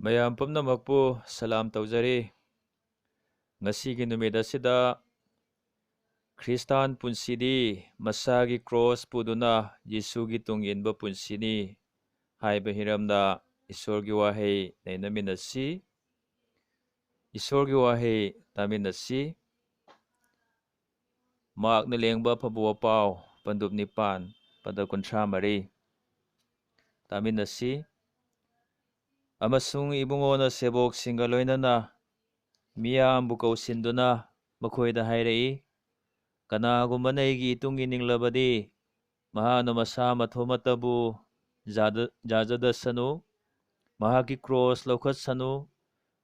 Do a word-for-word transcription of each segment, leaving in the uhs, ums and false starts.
ꯃꯌꯥꯝ ꯄꯨꯝꯅꯃꯛꯄꯨ ꯁꯂꯥꯝ ꯇꯧꯖꯔꯤ꯫ ꯉꯁꯤꯒꯤ ꯅꯨꯃꯤꯠ ꯑꯁꯤꯗ ꯈ꯭ꯔꯤꯁꯇꯥꯟ ꯄꯨꯟꯁꯤꯗꯤ ꯃꯁꯥꯒꯤ ꯀ꯭ꯔꯣꯁ ꯄꯨꯗꯨꯅ ꯖꯤꯁꯨꯒꯤ ꯇꯨꯡ ꯏꯟꯕ ꯄꯨꯟꯁꯤꯅꯤ ꯍꯥꯏꯕ ꯍꯤꯔꯝꯗ ꯏꯁꯣꯔꯒꯤ ꯋꯥꯍꯩ ꯅꯩꯅꯃꯤꯟꯅꯁꯤ꯫ ꯏꯁꯣꯔꯒꯤ ꯋꯥꯍꯩ ꯇꯥꯃꯤꯟꯅꯁꯤ꯫ ꯃꯥꯛꯅ ꯂꯦꯡꯕ ꯐꯕꯨ ꯄꯥꯎ, ꯄꯟꯗꯨꯞ ꯅꯤꯄꯥꯟ, ꯄꯗ ꯀꯨꯟꯊ꯭ꯔꯥ ꯃꯔꯤ꯫ ꯇꯥꯃꯤꯟꯅꯁꯤ꯫ ꯑꯃꯁꯨꯡ ꯏꯕꯨꯡꯉꯣꯅ ꯁꯦꯕꯣꯛꯁꯤꯡꯒ ꯂꯣꯏꯅꯅ ꯃꯤꯌꯥꯝꯕꯨ ꯀꯧꯁꯤꯟꯗꯨꯅ ꯃꯈꯣꯏꯗ ꯍꯥꯏꯔꯛꯏ, "ꯀꯅꯥꯒꯨꯝꯕꯅ ꯑꯩꯒꯤ ꯏꯇꯨꯡ ꯏꯅꯤꯡꯂꯕꯗꯤ, ꯃꯍꯥꯛꯅ ꯃꯁꯥ ꯃꯊꯣꯃꯇꯕꯨ ꯌꯥꯖ-, ꯌꯥꯖꯗꯁꯅꯨ, ꯃꯍꯥꯛꯀꯤ ꯀ꯭ꯔꯣꯁ ꯂꯧꯈꯠꯁꯅꯨ,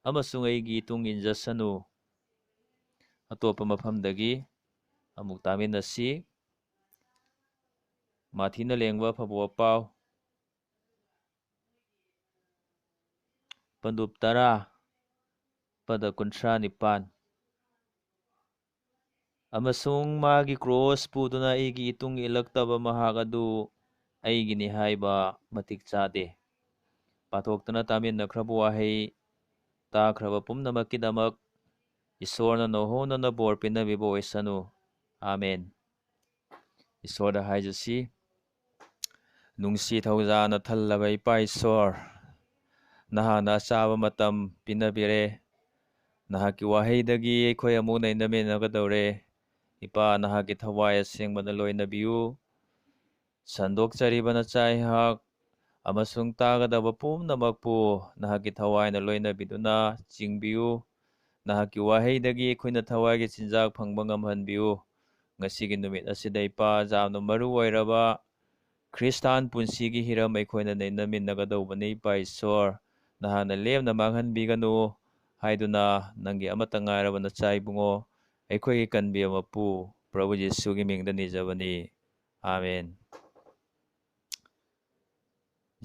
ꯑꯃꯁꯨꯡ ꯑꯩꯒꯤ ꯏꯇꯨꯡ ꯏꯟꯖꯁꯅꯨ꯫" ꯑꯇꯣꯞꯄ ꯃꯐꯝꯗꯒꯤ ꯑꯃꯨꯛ ꯇꯥꯃꯤꯟꯅꯁꯤ꯫ ꯃꯥꯊꯤꯅ ꯂꯦꯡꯕ ꯐꯕꯨ ꯄꯥꯎ, ꯄꯟꯗꯨꯞ ꯇꯔꯥ, ꯄꯗ ꯀꯨꯟꯊ꯭ꯔꯥ ꯅꯤꯄꯥꯟ꯫ "ꯑꯃꯁꯨꯡ ꯃꯥꯒꯤ ꯀ꯭ꯔꯣꯁ ꯄꯨꯗꯨꯅ ꯑꯩꯒꯤ ꯏꯇꯨꯡ ꯏꯜꯂꯛꯇꯕ ꯃꯍꯥꯛ ꯑꯗꯨ ꯑꯩꯒꯤꯅꯤ ꯍꯥꯏꯕ ꯃꯇꯤꯛ ꯆꯥꯗꯦ꯫" ꯄꯥꯊꯣꯛꯇꯨꯅ ꯇꯥꯃꯤꯟꯅꯈ꯭ꯔꯕ ꯋꯥꯍꯩ ꯇꯥꯈ꯭ꯔꯕ ꯄꯨꯝꯅꯃꯛꯀꯤꯗꯃꯛ ꯏꯁꯣꯔꯅ ꯅꯧꯍꯧꯅꯅ ꯕꯣꯔ ꯄꯤꯅꯕꯤꯕ ꯑꯣꯏꯁꯅꯨ꯫ ꯑꯥꯃꯦꯟ꯫ ꯏꯁꯣꯔꯗ ꯍꯥꯏꯖꯁꯤ, ꯅꯨꯡꯁꯤ ꯊꯧꯖꯥꯅ ꯊꯜꯂꯕ ꯏꯄꯥ ꯏꯁꯣꯔ, ꯅꯍꯥꯛꯅ ꯑꯆꯥꯕ ꯃꯇꯝ ꯄꯤꯅꯕꯤꯔꯦ꯫ ꯅꯍꯥꯛꯀꯤ ꯋꯥꯍꯩꯗꯒꯤ ꯑꯩꯈꯣꯏ ꯑꯃꯨꯛ ꯅꯩꯅꯃꯤꯟꯅꯒꯗꯧꯔꯦ꯫ ꯏꯄꯥ, ꯅꯍꯥꯛꯀꯤ ꯊꯋꯥꯏ ꯑꯁꯦꯡꯕꯅ ꯂꯣꯏꯅꯕꯤꯌꯨ꯫ ꯁꯟꯗꯣꯛꯆꯔꯤꯕ ꯅꯆꯥ ꯑꯩꯍꯥꯛ ꯑꯃꯁꯨꯡ ꯇꯥꯒꯗꯕ ꯄꯨꯝꯅꯃꯛꯄꯨ ꯅꯍꯥꯛꯀꯤ ꯊꯋꯥꯏꯅ ꯂꯣꯏꯅꯕꯤꯗꯨꯅ ꯆꯤꯡꯕꯤꯌꯨ꯫ ꯅꯍꯥꯛꯀꯤ ꯋꯥꯍꯩꯗꯒꯤ ꯑꯩꯈꯣꯏꯅ ꯊꯋꯥꯏꯒꯤ ꯆꯤꯟꯖꯥꯛ ꯐꯪꯕ ꯉꯝꯍꯟꯕꯤꯌꯨ꯫ ꯉꯁꯤꯒꯤ ꯅꯨꯃꯤꯠ ꯑꯁꯤꯗ ꯏꯄꯥ, ꯌꯥꯝꯅ ꯃꯔꯨ ꯑꯣꯏꯔꯕ ꯈ꯭ꯔꯤꯁꯇꯥꯟ ꯄꯨꯟꯁꯤꯒꯤ ꯍꯤꯔꯝ ꯑꯩꯈꯣꯏꯅ ꯅꯩꯅꯃꯤꯟꯅꯒꯗꯧꯕꯅꯤ꯫ ꯏꯄꯥ ꯏꯁꯣꯔ, ꯅꯍꯥꯛꯅ ꯂꯦꯝꯅ ꯃꯥꯡꯍꯟꯕꯤꯒꯅꯨ ꯍꯥꯏꯗꯨꯅ ꯅꯪꯒꯤ ꯑꯃꯠꯇ ꯉꯥꯏꯔꯕ ꯅꯆꯥ ꯏꯕꯨꯡꯉꯣ ꯑꯩꯈꯣꯏꯒꯤ ꯀꯟꯕꯤꯕ ꯃꯄꯨ ꯄ꯭ꯔꯚꯨ ꯌꯤꯁꯨꯒꯤ ꯃꯤꯡꯗ ꯅꯤꯖꯕꯅꯤ꯫ ꯑꯥꯃꯦꯟ꯫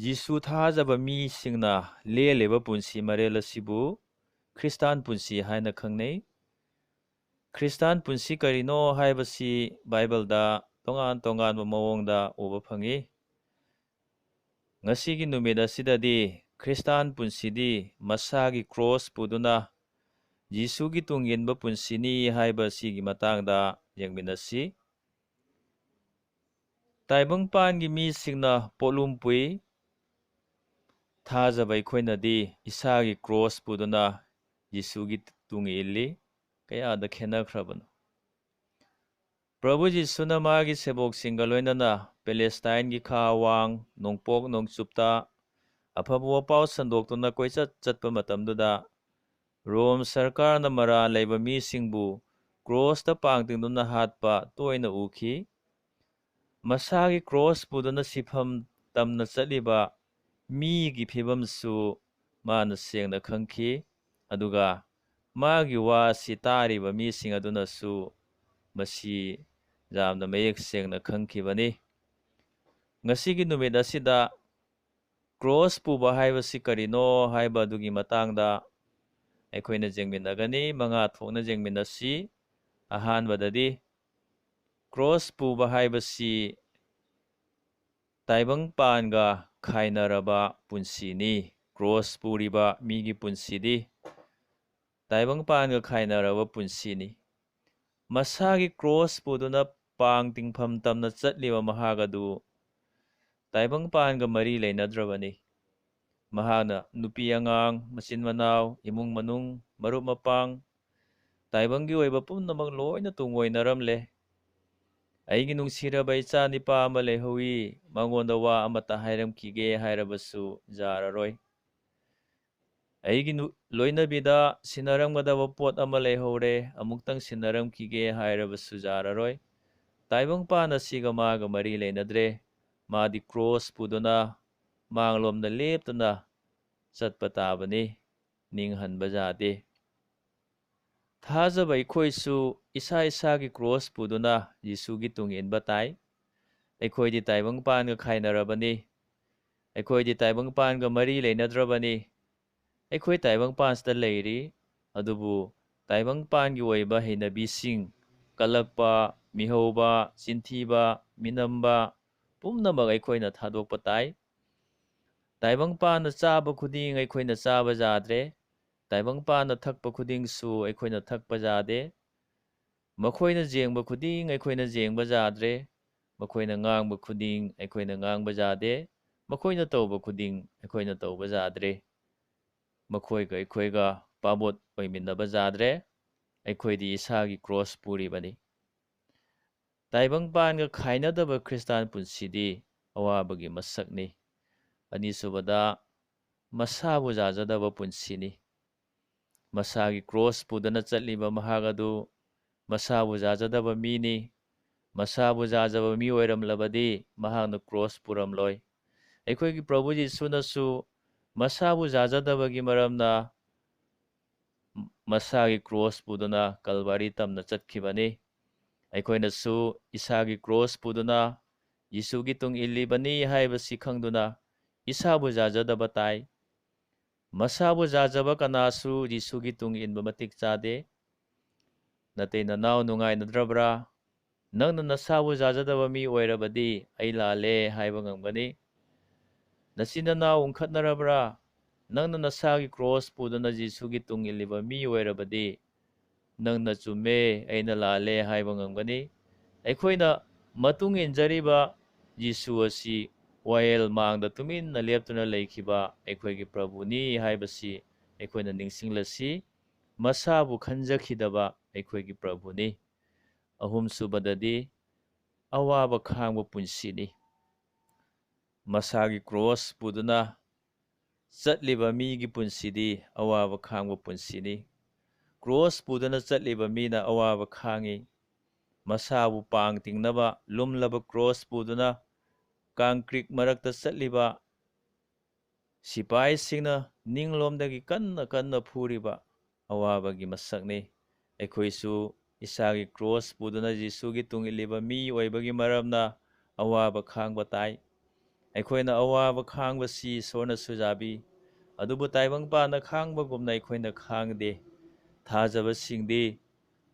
ꯖꯤꯁꯨ ꯊꯥꯖꯕ ꯃꯤꯁꯤꯡꯅ ꯂꯦꯜꯂꯤꯕ ꯄꯨꯟꯁꯤ ꯃꯔꯦꯜ ꯑꯁꯤꯕꯨ ꯈ꯭ꯔꯤꯁꯇꯥꯟ ꯄꯨꯟꯁꯤ ꯍꯥꯏꯅ ꯈꯪꯅꯩ꯫ ꯈ꯭ꯔꯤꯁꯇꯥꯟ ꯄꯨꯟꯁꯤ ꯀꯔꯤꯅꯣ ꯍꯥꯏꯕꯁꯤ ꯕꯥꯏꯕꯜꯗ ꯇꯣꯉꯥꯟ ꯇꯣꯉꯥꯟꯕ ꯃꯑꯣꯡꯗ ꯎꯕ ꯐꯪꯏ꯫ ꯉꯁꯤꯒꯤ ꯅꯨꯃꯤꯠ ꯑꯁꯤꯗꯗꯤ ꯈ꯭ꯔꯤꯁꯇꯥꯟ ꯄꯨꯟꯁꯤꯗꯤ ꯃꯁꯥꯒꯤ ꯀ꯭ꯔꯣꯁ ꯄꯨꯗꯨꯅ ꯖꯤꯁꯨꯒꯤ ꯇꯨꯡ ꯏꯟꯕ ꯄꯨꯟꯁꯤꯅꯤ ꯍꯥꯏꯕ ꯑꯁꯤꯒꯤ ꯃꯇꯥꯡꯗ ꯌꯦꯡꯃꯤꯟꯅꯁꯤ꯫ ꯇꯥꯏꯕꯪꯄꯥꯟꯒꯤ ꯃꯤꯁꯤꯡꯅ ꯄꯣꯠꯂꯨꯝ ꯄꯨꯏ꯫ ꯊꯥꯖꯕ ꯑꯩꯈꯣꯏꯅꯗꯤ ꯏꯁꯥꯒꯤ ꯀ꯭ꯔꯣꯁ ꯄꯨꯗꯨꯅ ꯖꯤꯁꯨꯒꯤ ꯇꯨꯡ ꯏꯜꯂꯤ꯫ ꯀꯌꯥꯗ ꯈꯦꯠꯅꯈ꯭ꯔꯕꯅꯣ! ꯄ꯭ꯔꯚꯨ ꯖꯤꯁꯨꯅ ꯃꯥꯒꯤ ꯁꯦꯕꯣꯛꯁꯤꯡꯒ ꯂꯣꯏꯅꯅ ꯄꯦꯂꯦꯁꯇꯥꯏꯟꯒꯤ ꯈꯥ ꯋꯥꯡ, ꯅꯣꯡꯄꯣꯛ ꯅꯣꯡꯆꯨꯞꯇ ꯑꯐꯕ ꯋꯥꯄꯥꯎ ꯁꯟꯗꯣꯛꯇꯨꯅ ꯀꯣꯏꯆꯠ ꯆꯠꯄ ꯃꯇꯝꯗꯨꯗ, ꯔꯣꯝ ꯁꯔꯀꯥꯔꯅ ꯃꯔꯥꯜ ꯂꯩꯕ ꯃꯤꯁꯤꯡꯕꯨ ꯀ꯭ꯔꯣꯁꯇ ꯄꯥꯡ ꯇꯤꯡꯗꯨꯅ ꯍꯥꯠꯄ ꯇꯣꯏꯅ ꯎꯈꯤ꯫ ꯃꯁꯥꯒꯤ ꯀ꯭ꯔꯣꯁ ꯄꯨꯗꯨꯅ ꯁꯤꯐꯝ ꯇꯝꯅ ꯆꯠꯂꯤꯕ ꯃꯤꯒꯤ ꯐꯤꯕꯝꯁꯨ ꯃꯥꯅ ꯁꯦꯡꯅ ꯈꯪꯈꯤ, ꯑꯗꯨꯒ ꯃꯥꯒꯤ ꯋꯥ ꯑꯁꯤ ꯇꯥꯔꯤꯕ ꯃꯤꯁꯤꯡ ꯑꯗꯨꯅꯁꯨ ꯃꯁꯤ ꯌꯥꯝꯅ ꯃꯌꯦꯛ ꯁꯦꯡꯅ ꯈꯪꯈꯤꯕꯅꯤ꯫ ꯉꯁꯤꯒꯤ ꯅꯨꯃꯤꯠ ꯑꯁꯤꯗ ꯀ꯭ꯔꯣꯁ ꯄꯨꯕ ꯍꯥꯏꯕꯁꯤ ꯀꯔꯤꯅꯣ ꯍꯥꯏꯕ ꯑꯗꯨꯒꯤ ꯃꯇꯥꯡꯗ ꯑꯩꯈꯣꯏꯅ ꯌꯦꯡꯃꯤꯟꯅꯒꯅꯤ꯫ ꯃꯉꯥ ꯊꯣꯛꯅ ꯌꯦꯡꯃꯤꯟꯅꯁꯤ꯫ ꯑꯍꯥꯟꯕꯗꯗꯤ, ꯀ꯭ꯔꯣꯁ ꯄꯨꯕ ꯍꯥꯏꯕꯁꯤ ꯇꯥꯏꯕꯪꯄꯥꯟꯒ ꯈꯥꯏꯅꯔꯕ ꯄꯨꯟꯁꯤꯅꯤ꯫ ꯀ꯭ꯔꯣꯁ ꯄꯨꯔꯤꯕ ꯃꯤꯒꯤ ꯄꯨꯟꯁꯤꯗꯤ ꯇꯥꯏꯕꯪꯄꯥꯟꯒ ꯈꯥꯏꯅꯔꯕ ꯄꯨꯟꯁꯤꯅꯤ꯫ ꯃꯁꯥꯒꯤ ꯀ꯭ꯔꯣꯁ ꯄꯨꯗꯨꯅ ꯄꯥꯡ ꯇꯤꯡꯐꯝ ꯇꯝꯅ ꯆꯠꯂꯤꯕ ꯃꯍꯥꯛ ꯑꯗꯨ ꯇꯥꯏꯕꯪꯄꯥꯟꯒ ꯃꯔꯤ ꯂꯩꯅꯗ꯭ꯔꯕꯅꯤ꯫ ꯃꯍꯥꯛꯅ ꯅꯨꯄꯤ ꯑꯉꯥꯡ, ꯃꯆꯤꯟ ꯃꯅꯥꯎ, ꯏꯃꯨꯡ ꯃꯅꯨꯡ, ꯃꯔꯨꯞ ꯃꯄꯥꯡ, ꯇꯥꯏꯕꯪꯒꯤ ꯑꯣꯏꯕ ꯄꯨꯝꯅꯃꯛ ꯂꯣꯏꯅ ꯇꯨꯡꯑꯣꯏꯅꯔꯝꯂꯦ꯫ ꯑꯩꯒꯤ ꯅꯨꯡꯁꯤꯔꯕ ꯏꯆꯥ ꯅꯤꯄꯥ ꯑꯃ ꯂꯩꯍꯧꯏ, ꯃꯉꯣꯟꯗ ꯋꯥ ꯑꯃꯠꯇ ꯍꯥꯏꯔꯝꯈꯤꯒꯦ ꯍꯥꯏꯔꯕꯁꯨ ꯌꯥꯔꯔꯣꯏ꯫ ꯑꯩꯒꯤ ꯅꯨ-, ꯂꯣꯏꯅꯕꯤꯗ ꯁꯤꯟꯅꯔꯝꯒꯗꯕ ꯄꯣꯠ ꯑꯃ ꯂꯩꯍꯧꯔꯦ, ꯑꯃꯨꯛꯇꯪ ꯁꯤꯟꯅꯔꯝꯈꯤꯒꯦ ꯍꯥꯏꯔꯕꯁꯨ ꯌꯥꯔꯔꯣꯏ꯫ ꯇꯥꯏꯕꯪꯄꯥꯟ ꯑꯁꯤꯒ ꯃꯥꯒ ꯃꯔꯤ ꯂꯩꯅꯗ꯭ꯔꯦ꯫ ꯃꯥꯗꯤ ꯀ꯭ꯔꯣꯁ ꯄꯨꯗꯨꯅ ꯃꯥꯡꯂꯣꯝꯗ ꯂꯦꯞꯇꯅ ꯆꯠꯄ ꯇꯥꯕꯅꯤ, ꯅꯤꯡꯍꯟꯕ ꯌꯥꯗꯦ꯫ ꯊꯥꯖꯕ ꯑꯩꯈꯣꯏꯁꯨ ꯏꯁꯥ ꯏꯁꯥꯒꯤ ꯀ꯭ꯔꯣꯁ ꯄꯨꯗꯨꯅ ꯌꯤꯁꯨꯒꯤ ꯇꯨꯡ ꯏꯟꯕ ꯇꯥꯏ꯫ ꯑꯩꯈꯣꯏꯗꯤ ꯇꯥꯏꯕꯪꯄꯥꯟꯒ ꯈꯥꯏꯅꯔꯕꯅꯤ꯫ ꯑꯩꯈꯣꯏꯗꯤ ꯇꯥꯏꯕꯪꯄꯥꯟꯒ ꯃꯔꯤ ꯂꯩꯅꯗ꯭ꯔꯕꯅꯤ꯫ ꯑꯩꯈꯣꯏ ꯇꯥꯏꯕꯪꯄꯥꯟꯁꯤꯗ ꯂꯩꯔꯤ, ꯑꯗꯨꯕꯨ ꯇꯥꯏꯕꯪꯄꯥꯟꯒꯤ ꯑꯣꯏꯕ ꯍꯩꯅꯕꯤꯁꯤꯡ, ꯀꯜꯂꯛꯄ, ꯃꯤꯍꯧꯕ, ꯆꯤꯟꯊꯤꯕ, ꯃꯤꯅꯝꯕ, ꯄꯨꯝꯅꯃꯛ ꯑꯩꯈꯣꯏꯅ ꯊꯥꯗꯣꯛꯄ ꯇꯥꯏ꯫ ꯇꯥꯏꯕꯪꯄꯥꯟꯅ ꯆꯥꯕ ꯈꯨꯗꯤꯡ ꯑꯩꯈꯣꯏꯅ ꯆꯥꯕ ꯌꯥꯗ꯭ꯔꯦ꯫ ꯇꯥꯏꯕꯪꯄꯥꯟꯅ ꯊꯛꯄ ꯈꯨꯗꯤꯡꯁꯨ ꯑꯩꯈꯣꯏꯅ ꯊꯛꯄ ꯌꯥꯗꯦ꯫ ꯃꯈꯣꯏꯅ ꯌꯦꯡꯕ ꯈꯨꯗꯤꯡ ꯑꯩꯈꯣꯏꯅ ꯌꯦꯡꯕ ꯌꯥꯗ꯭ꯔꯦ꯫ ꯃꯈꯣꯏꯅ ꯉꯥꯡꯕ ꯈꯨꯗꯤꯡ ꯑꯩꯈꯣꯏꯅ ꯉꯥꯡꯕ ꯌꯥꯗꯦ꯫ ꯃꯈꯣꯏꯅ ꯇꯧꯕ ꯈꯨꯗꯤꯡ ꯑꯩꯈꯣꯏꯅ ꯇꯧꯕ ꯌꯥꯗ꯭ꯔꯦ꯫ ꯃꯈꯣꯏꯒ ꯑꯩꯈꯣꯏꯒ ꯄꯥꯕꯣꯠ ꯑꯣꯏꯃꯤꯟꯅꯕ ꯌꯥꯗ꯭ꯔꯦ꯫ ꯑꯩꯈꯣꯏꯗꯤ ꯏꯁꯥꯒꯤ ꯀ꯭ꯔꯣꯁ ꯄꯨꯔꯤꯕꯅꯤ꯫ ꯇꯥꯏꯕꯪꯄꯥꯟꯒ ꯈꯥꯏꯅꯗꯕ ꯈ꯭ꯔꯤꯁꯇꯥꯟ ꯄꯨꯟꯁꯤꯗꯤ ꯑꯋꯥꯕꯒꯤ ꯃꯁꯛꯅꯤ꯫ ꯑꯅꯤꯁꯨꯕꯗ, ꯃꯁꯥꯕꯨ ꯌꯥꯖꯗꯕ ꯄꯨꯟꯁꯤꯅꯤ꯫ ꯃꯁꯥꯒꯤ ꯀ꯭ꯔꯣꯁ ꯄꯨꯗꯨꯅ ꯆꯠꯂꯤꯕ ꯃꯍꯥꯛ ꯑꯗꯨ ꯃꯁꯥꯕꯨ ꯌꯥꯖꯗꯕ ꯃꯤꯅꯤ꯫ ꯃꯁꯥꯕꯨ ꯌꯥꯖꯕ ꯃꯤ ꯑꯣꯏꯔꯝꯂꯕꯗꯤ ꯃꯍꯥꯛꯅ ꯀ꯭ꯔꯣꯁ ꯄꯨꯔꯝꯂꯣꯏ꯫ ꯑꯩꯈꯣꯏꯒꯤ ꯄ꯭ꯔꯚꯨ ꯌꯤꯁꯨꯅꯁꯨ ꯃꯁꯥꯕꯨ ꯌꯥꯖꯗꯕꯒꯤ ꯃꯔꯝꯅ ꯃꯁꯥꯒꯤ ꯀ꯭ꯔꯣꯁ ꯄꯨꯗꯨꯅ ꯀꯜꯕꯥꯔꯤ ꯇꯝꯅ ꯆꯠꯈꯤꯕꯅꯤ꯫ ꯑꯩꯈꯣꯏꯅꯁꯨ ꯏꯁꯥꯒꯤ ꯀ꯭ꯔꯣꯁ ꯄꯨꯗꯨꯅ ꯌꯤꯁꯨꯒꯤ ꯇꯨꯡ ꯏꯜꯂꯤꯕꯅꯤ ꯍꯥꯏꯕꯁꯤ ꯈꯪꯗꯨꯅ ꯏꯁꯥꯕꯨ ꯌꯥꯖꯗꯕ ꯇꯥꯏ꯫ ꯃꯁꯥꯕꯨ ꯌꯥꯖꯕ ꯀꯅꯥꯁꯨ ꯌꯤꯁꯨꯒꯤ ꯇꯨꯡ ꯏꯟꯕ ꯃꯇꯤꯛ ꯆꯥꯗꯦ꯫ ꯅꯇꯩ ꯅꯅꯥꯎ ꯅꯨꯡꯉꯥꯏꯅꯗ꯭ꯔꯕ꯭ꯔꯥ? ꯅꯪꯅ ꯅꯁꯥꯕꯨ ꯌꯥꯖꯗꯕ ꯃꯤ ꯑꯣꯏꯔꯕꯗꯤ ꯑꯩ ꯂꯥꯜꯂꯦ ꯍꯥꯏꯕ ꯉꯝꯒꯅꯤ꯫ ꯅꯆꯤꯟ ꯅꯅꯥꯎ ꯎꯪꯈꯠꯅꯔꯕ꯭ꯔꯥ? ꯅꯪꯅ ꯅꯁꯥꯒꯤ ꯀ꯭ꯔꯣꯁ ꯄꯨꯗꯨꯅ ꯖꯤꯁꯨꯒꯤ ꯇꯨꯡ ꯏꯜꯂꯤꯕ ꯃꯤ ꯑꯣꯏꯔꯕꯗꯤ ꯅꯪꯅ ꯆꯨꯝꯃꯦ, ꯑꯩꯅ ꯂꯥꯜꯂꯦ ꯍꯥꯏꯕ ꯉꯝꯒꯅꯤ꯫ ꯑꯩꯈꯣꯏꯅ ꯃꯇꯨꯡ ꯏꯟꯖꯔꯤꯕ ꯖꯤꯁꯨ ꯑꯁꯤ ꯋꯥꯌꯦꯜ ꯃꯥꯡꯗ ꯇꯨꯃꯤꯟꯅ ꯂꯦꯞꯇꯨꯅ ꯂꯩꯈꯤꯕ ꯑꯩꯈꯣꯏꯒꯤ ꯄ꯭ꯔꯚꯨꯅꯤ ꯍꯥꯏꯕꯁꯤ ꯑꯩꯈꯣꯏꯅ ꯅꯤꯡꯁꯤꯡꯂꯁꯤ꯫ ꯃꯁꯥꯕꯨ ꯈꯟꯖꯈꯤꯗꯕ ꯑꯩꯈꯣꯏꯒꯤ ꯄ꯭ꯔꯚꯨꯅꯤ꯫ ꯑꯍꯨꯝꯁꯨꯕꯗꯗꯤ ꯑꯋꯥꯕ ꯈꯥꯡꯕ ꯄꯨꯟꯁꯤꯅꯤ꯫ ꯃꯁꯥꯒꯤ ꯀ꯭ꯔꯣꯁ ꯄꯨꯗꯨꯅ ꯆꯠꯂꯤꯕ ꯃꯤꯒꯤ ꯄꯨꯟꯁꯤꯗꯤ ꯑꯋꯥꯕ ꯈꯥꯡꯕ ꯄꯨꯟꯁꯤꯅꯤ꯫ ꯀ꯭ꯔꯣꯁ ꯄꯨꯗꯨꯅ ꯆꯠꯂꯤꯕ ꯃꯤꯅ ꯑꯋꯥꯕ ꯈꯥꯡꯉꯤ꯫ ꯃꯁꯥꯕꯨ ꯄꯥꯡ ꯇꯤꯡꯅꯕ ꯂꯨꯝꯂꯕ ꯀ꯭ꯔꯣꯁ ꯄꯨꯗꯨꯅ ꯀꯥꯡꯀ꯭ꯔꯤꯛ ꯃꯔꯛꯇ ꯆꯠꯂꯤꯕ ꯁꯤꯄꯥꯏꯁꯤꯡꯅ ꯅꯤꯡꯂꯣꯝꯗꯒꯤ ꯀꯟꯅ ꯀꯟꯅ ꯐꯨꯔꯤꯕ ꯑꯋꯥꯕꯒꯤ ꯃꯁꯛꯅꯤ꯫ ꯑꯩꯈꯣꯏꯁꯨ ꯏꯁꯥꯒꯤ ꯀ꯭ꯔꯣꯁ ꯄꯨꯗꯨꯅ ꯖꯤꯁꯨꯒꯤ ꯇꯨꯡ ꯏꯜꯂꯤꯕ ꯃꯤ ꯑꯣꯏꯕꯒꯤ ꯃꯔꯝꯅ ꯑꯋꯥꯕ ꯈꯥꯡꯕ ꯇꯥꯏ꯫ ꯑꯩꯈꯣꯏꯅ ꯑꯋꯥꯕ ꯈꯥꯡꯕꯁꯤ ꯏꯁꯣꯔꯅꯁꯨ ꯌꯥꯕꯤ꯫ ꯑꯗꯨꯕꯨ ꯇꯥꯏꯕꯪꯄꯥꯟꯅ ꯈꯥꯡꯕꯒꯨꯝꯅ ꯑꯩꯈꯣꯏꯅ ꯈꯥꯡꯗꯦ꯫ ꯊꯥꯖꯕꯁꯤꯡꯗꯤ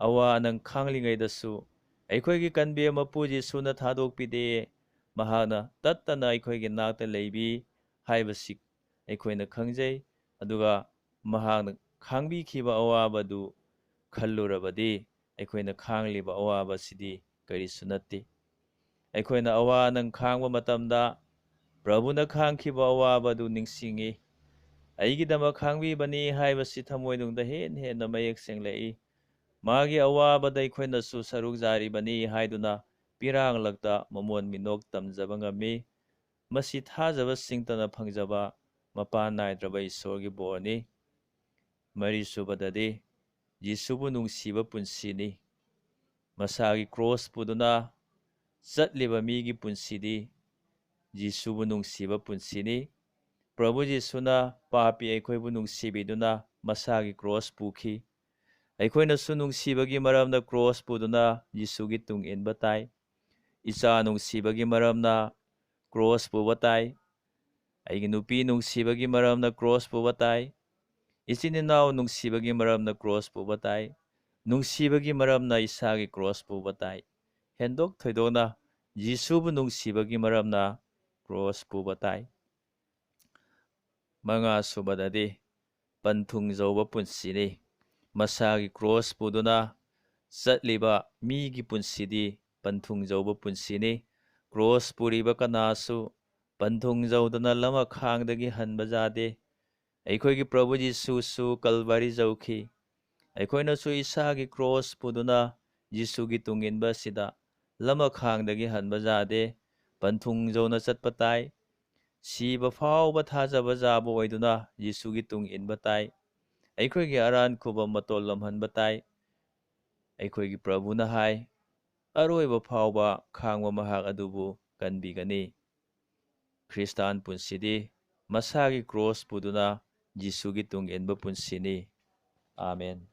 ꯑꯋꯥ ꯑꯅꯪ ꯈꯥꯡꯂꯤꯉꯩꯗꯁꯨ ꯑꯩꯈꯣꯏꯒꯤ ꯀꯟꯕꯤꯕ ꯃꯄꯨ ꯖꯤꯁꯨꯅ ꯊꯥꯗꯣꯛꯄꯤꯗꯦ꯫ ꯃꯍꯥꯛꯅ ꯇꯠꯇꯅ ꯑꯩꯈꯣꯏꯒꯤ ꯅꯥꯛꯇ ꯂꯩꯕꯤ꯫ ꯍꯥꯏꯕꯁꯤ ꯑꯩꯈꯣꯏꯅ ꯈꯪꯖꯩ꯫ ꯑꯗꯨꯒ ꯃꯍꯥꯛꯅ ꯈꯥꯡꯕꯤꯈꯤꯕ ꯑꯋꯥꯕꯗꯨ ꯈꯜꯂꯨꯔꯕꯗꯤ ꯑꯩꯈꯣꯏꯅ ꯈꯥꯡꯂꯤꯕ ꯑꯋꯥꯕꯁꯤꯗꯤ ꯀꯔꯤꯁꯨ ꯅꯠꯇꯦ꯫ ꯑꯩꯈꯣꯏꯅ ꯑꯋꯥ ꯑꯅꯪ ꯈꯥꯡꯕ ꯃꯇꯝꯗ ꯄ꯭ꯔꯚꯨꯅ ꯈꯥꯡꯈꯤꯕ ꯑꯋꯥꯕꯗꯨ ꯅꯤꯡꯁꯤꯡꯏ꯫ "ꯑꯩꯒꯤꯗꯃꯛ ꯈꯥꯡꯕꯤꯕꯅꯤ" ꯍꯥꯏꯕꯁꯤ ꯊꯃꯣꯏꯅꯨꯡꯗ ꯍꯦꯟꯅ ꯍꯦꯟꯅ ꯃꯌꯦꯛ ꯁꯦꯡꯂꯛꯏ꯫ ꯃꯥꯒꯤ ꯑꯋꯥꯕꯗ ꯑꯩꯈꯣꯏꯅꯁꯨ ꯁꯔꯨꯛ ꯌꯥꯔꯤꯕꯅꯤ ꯍꯥꯏꯗꯨꯅ ꯄꯤꯔꯥꯡꯂꯛꯇ ꯃꯃꯣꯟ ꯃꯤꯅꯣꯛ ꯇꯝꯖꯕ ꯉꯝꯃꯤ꯫ ꯃꯁꯤ ꯊꯥꯖꯕꯁꯤꯡꯇꯅ ꯐꯪꯖꯕ ꯃꯄꯥꯟ ꯅꯥꯏꯗ꯭ꯔꯕ ꯏꯁꯣꯔꯒꯤ ꯕꯣꯔꯅꯤ꯫ ꯃꯔꯤꯁꯨꯕꯗꯗꯤ, ꯖꯤꯁꯨꯕꯨ ꯅꯨꯡꯁꯤꯕ ꯄꯨꯟꯁꯤꯅꯤ꯫ ꯃꯁꯥꯒꯤ ꯀ꯭ꯔꯣꯁ ꯄꯨꯗꯨꯅ ꯆꯠꯂꯤꯕ ꯃꯤꯒꯤ ꯄꯨꯟꯁꯤꯗꯤ ꯖꯤꯁꯨꯕꯨ ꯅꯨꯡꯁꯤꯕ ꯄꯨꯟꯁꯤꯅꯤ꯫ ꯄ꯭ꯔꯚꯨ ꯖꯤꯁꯨꯅ ꯄꯥꯄꯤ ꯑꯩꯈꯣꯏꯕꯨ ꯅꯨꯡꯁꯤꯕꯤꯗꯨꯅ ꯃꯁꯥꯒꯤ ꯀ꯭ꯔꯣꯁ ꯄꯨꯈꯤ꯫ ꯑꯩꯈꯣꯏꯅꯁꯨ ꯅꯨꯡꯁꯤꯕꯒꯤ ꯃꯔꯝꯅ ꯀ꯭ꯔꯣꯁ ꯄꯨꯗꯨꯅ ꯖꯤꯁꯨꯒꯤ ꯇꯨꯡ ꯏꯟꯕ ꯇꯥꯏ꯫ ꯏꯆꯥ ꯅꯨꯡꯁꯤꯕꯒꯤ ꯃꯔꯝꯅ ꯀ꯭ꯔꯣꯁ ꯄꯨꯕ ꯇꯥꯏ꯫ ꯑꯩꯒꯤ ꯅꯨꯄꯤ ꯅꯨꯡꯁꯤꯕꯒꯤ ꯃꯔꯝꯅ ꯀ꯭ꯔꯣꯁ ꯄꯨꯕ ꯇꯥꯏ꯫ ꯏꯆꯤꯟ ꯏꯅꯥꯎ ꯅꯨꯡꯁꯤꯕꯒꯤ ꯃꯔꯝꯅ ꯀ꯭ꯔꯣꯁ ꯄꯨꯕ ꯇꯥꯏ꯫ ꯅꯨꯡꯁꯤꯕꯒꯤ ꯃꯔꯝꯅ ꯏꯁꯥꯒꯤ ꯀ꯭ꯔꯣꯁ ꯄꯨꯕ ꯇꯥꯏ꯫ ꯍꯦꯟꯗꯣꯛ ꯊꯣꯏꯗꯣꯛꯅ ꯖꯤꯁꯨꯕꯨ ꯅꯨꯡꯁꯤꯕꯒꯤ ꯃꯔꯝꯅ ꯀ꯭ꯔꯣꯁ ꯄꯨꯕ ꯇꯥꯏ꯫ ꯃꯉꯥ ꯁꯨꯕꯗꯗꯤ, ꯄꯟꯊꯨꯡꯖꯧꯕ ꯄꯨꯟꯁꯤꯅꯤ꯫ ꯃꯁꯥꯒꯤ ꯀ꯭ꯔꯣꯁ ꯄꯨꯗꯨꯅ ꯆꯠꯂꯤꯕ ꯃꯤꯒꯤ ꯄꯨꯟꯁꯤꯗꯤ ꯄꯟꯊꯨꯡꯖꯧꯕ ꯄꯨꯟꯁꯤꯅꯤ꯫ ꯀ꯭ꯔꯣꯁ ꯄꯨꯔꯤꯕ ꯀꯅꯥꯁꯨ ꯄꯟꯊꯨꯡꯖꯧꯗꯅ ꯂꯃꯈꯥꯡꯗꯒꯤ ꯍꯟꯕ ꯌꯥꯗꯦ꯫ ꯑꯩꯈꯣꯏꯒꯤ ꯄ꯭ꯔꯚꯨ ꯖꯤꯁꯨꯁꯨ ꯀꯜꯚꯔꯤ ꯌꯧꯈꯤ꯫ ꯑꯩꯈꯣꯏꯅꯁꯨ ꯏꯁꯥꯒꯤ ꯀ꯭ꯔꯣꯁ ꯄꯨꯗꯨꯅ ꯖꯤꯁꯨꯒꯤ ꯇꯨꯡ ꯏꯟꯕ ꯑꯁꯤꯗ ꯂꯃꯈꯥꯡꯗꯒꯤ ꯍꯟꯕ ꯌꯥꯗꯦ꯫ ꯄꯟꯊꯨꯡ ꯌꯧꯅ ꯆꯠꯄ ꯇꯥꯏ꯫ ꯁꯤꯕ ꯐꯥꯎꯕ ꯊꯥꯖꯕ ꯌꯥꯕ ꯑꯣꯏꯗꯨꯅ ꯖꯤꯁꯨꯒꯤ ꯇꯨꯡ ꯏꯟꯕ ꯇꯥꯏ꯫ ꯑꯩꯈꯣꯏꯒꯤ ꯑꯔꯥꯟ ꯈꯨꯕꯝ ꯃꯇꯣꯜ ꯂꯝꯍꯟꯕ ꯇꯥꯏ꯫ ꯑꯩꯈꯣꯏꯒꯤ ꯄ꯭ꯔꯚꯨꯅ ꯍꯥꯏ, "ꯑꯔꯣꯏꯕ ꯐꯥꯎꯕ ꯈꯥꯡꯕ ꯃꯍꯥꯛ ꯑꯗꯨꯕꯨ ꯀꯟꯕꯤꯒꯅꯤ"꯫ ꯈ꯭ꯔꯤꯁꯇꯥꯟ ꯄꯨꯟꯁꯤꯗꯤ ꯃꯁꯥꯒꯤ ꯀ꯭ꯔꯣꯁ ꯄꯨꯗꯨꯅ ꯖꯤꯁꯨꯒꯤ ꯇꯨꯡ ꯏꯟꯕ ꯄꯨꯟꯁꯤꯅꯤ꯫ ꯑꯥꯃꯦꯟ꯫